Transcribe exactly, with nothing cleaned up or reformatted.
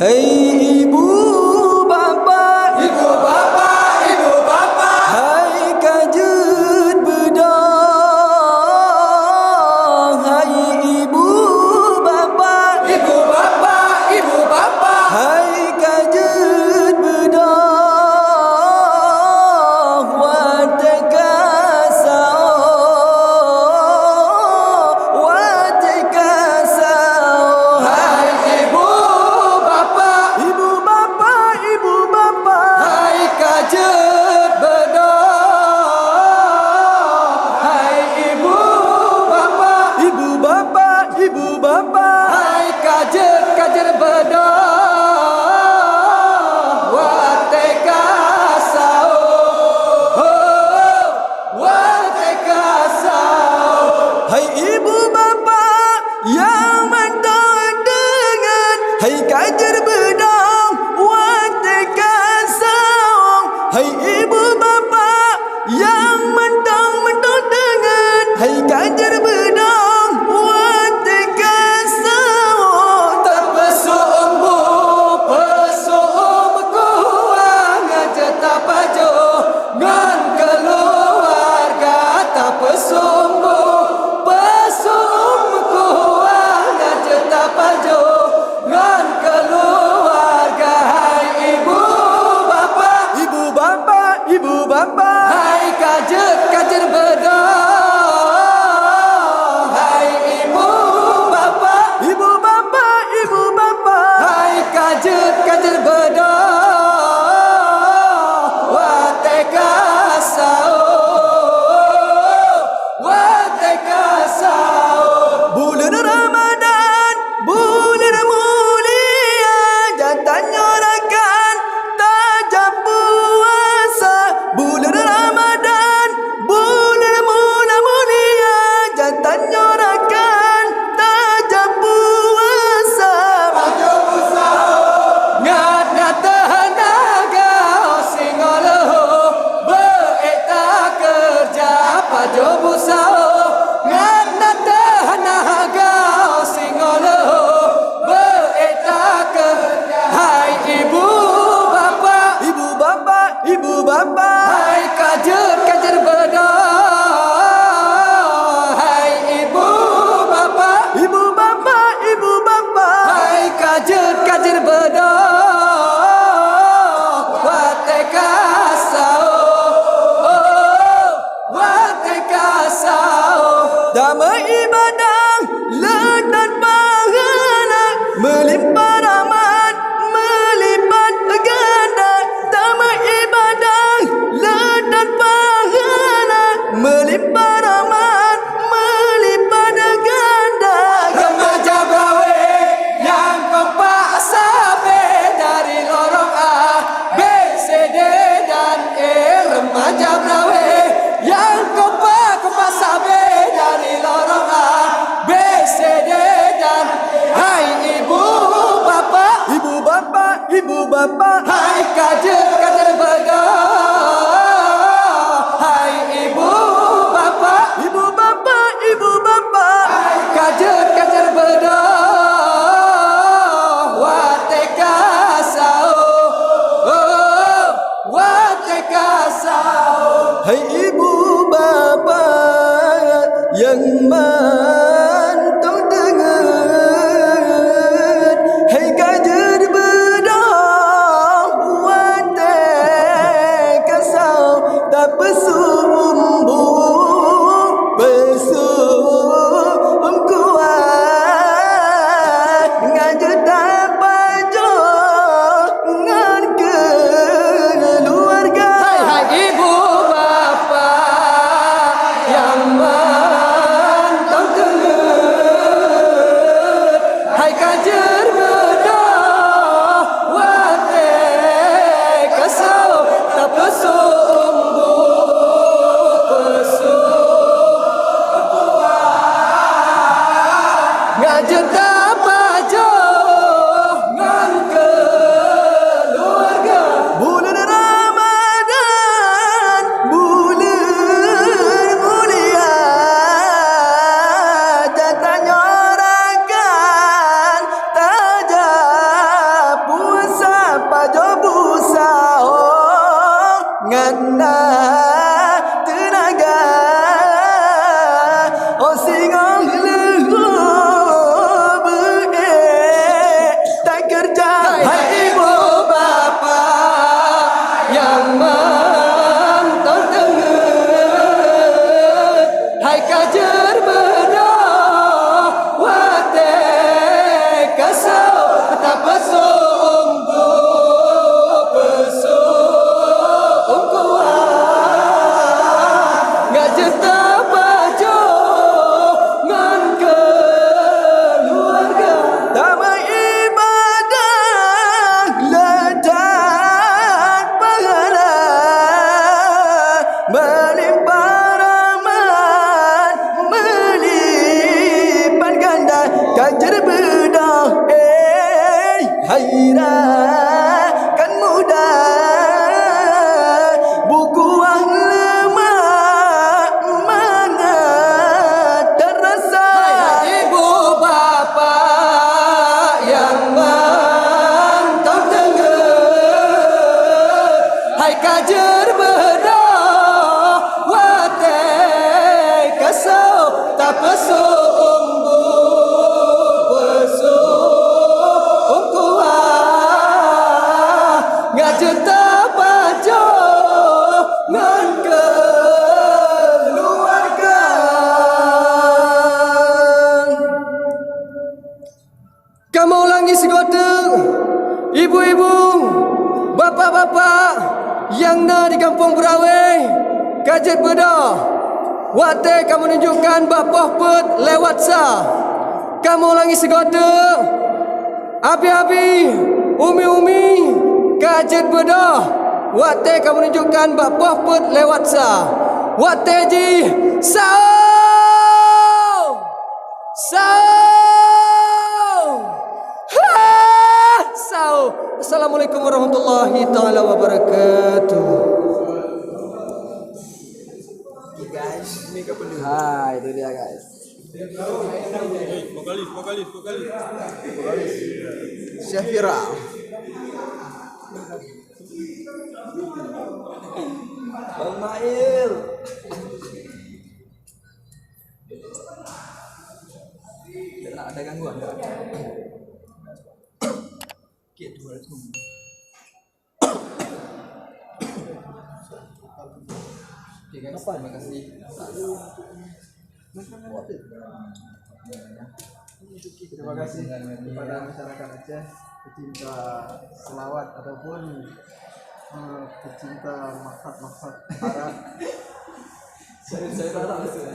Hai ibu bapa, ibu bapa, ibu bapa, hai ka jeuet beudôh. Hai ibu bapa, ibu bapa, ibu bapa, hai ka jeuet beudôh. Watèe ka saôh, watèe ka saôh. Hai ibu bapa, ibu bapa, ibu bapa, hai ka jeuet beudôh. Hai ibu bapa, ibu bapa, ibu bapa, hai ka jeuet, ka jeuet beudôh. Watèe ka saôh, watèe ka saôh. Hai ibu bapa nyang mantong deungon, hai ka jeuet beudôh. Watèe ka saôh, hai ibu bapa nyang mantong-mantong deungon, hai ka jeuet beudôh. Watèe ka saôh, tapeusôk umu, peusôk umu kuang, jeuet tapajoh ngon keuluwarga. Tapeusôk umu, peusôk umu kuang, jeuet tapajoh ngon keuluwarga. Hai ibu bapa, ibu bapa, ibu bapa, hai ka jeuet, ka jeuet beudôh. Hai ibu bapa, ibu bapa, ibu bapa, hai ka jeuet, ka jeuet beudôh. Watèe ka saôh, watèe ka saôh. Buleuen Ramadhan, buleuen mulia, dan tanyoe rakan tajak puasa. Buleuen Ramadhan, buleuen mulia, dan tanyoe rakan tajak puasa. Pajoh bu saôh ngat na teuh teunaga, singoh leuhô beu-ék takeureuja. Pajoh bu saôh ngat na teuh teunaga, singoh leuhô beu-ék takeureuja. Hai ibu bapa, ibu bapa, ibu bapa, hai ka jeuet, ka jeuet beudôh. Hai ibu bapa, ibu bapa, ibu bapa, hai ka jeuet, ka jeuet beudôh. Watèe ka saôh, watèe ka saôh. Tameuibadah le that pahala, meulimpah rahmat, meulipat ganda. Tameuibadah le that pahala, meulimpah rahmat, meulipat ganda. Remaja Braweh nyang kompak sabe dari lorong A, B, C, D, dan E. Remaja Braweh nyang kompak, kompak sabe dari lorong A, B, C, D, dan E. Hai ibu bapa, ibu bapa, ibu bapa, hai ka jeuet, ka jeuet beudôh. Hai ibu bapa, ibu bapa, ibu bapa, hai ka jeuet, ka jeuet beudôh. Watèe ka saôh, oh, watèe ka saôh. Hai ibu bapa nyang mantong deungon, hai ka jeuet beudôh. Ngon na teunaga, oh singoh leuhô beuék takeureuja. Hai ibu bapak nyang mantong teungeut, hai ka jeuet beudôh watèe ka soe tapeusôk unggu, peusôk unggu, ngat jeuet tapajoh ngon keuluwarga. Tameuibadah le that pahala, meulimpah rahmat meulipat ganda, ka jeuet beudôh, eh, hai rakan muda. Beukuah leumak mangat teurasa. Hai ibu bapak nyang mantong teungeut, hai ka jeuet beudôh watèe ka soe tapeusôk unggu, peusôk unggu, ngat jeuet tapajoh ngon keuluwarga. Kamoe ulangi sigoe teuk, ibu-ibu, bapak-bapak nyang na di Gampông Beurawe, ka jeuet beudôh watèe kamoe nunjukkan bak poh peuet lewat sa. Kamoe ulangi sigoe teuk, abi-abi, umi-umi, ka jeuet beudôh watèe kamoe nunjukkan bak poh peuet lewat sa. Watèe jih, saôh! Saôh! Ha! Saôh! Assalamualaikum warahmatullahi taala wabarakatuh. Guys, ini ke penuh. Hai, itu dia, guys. Vokalis, vokalis, vokalis. Syafira. Bang Mail. Tidak ada gangguan, tak? Oke, dua ratus. Oke, guys, terima kasih. Terima kasih kepada masyarakat Aceh, pecinta selawat ataupun, eh, pecinta maksud-maksud haram. Saya, saya tak tahu, saya.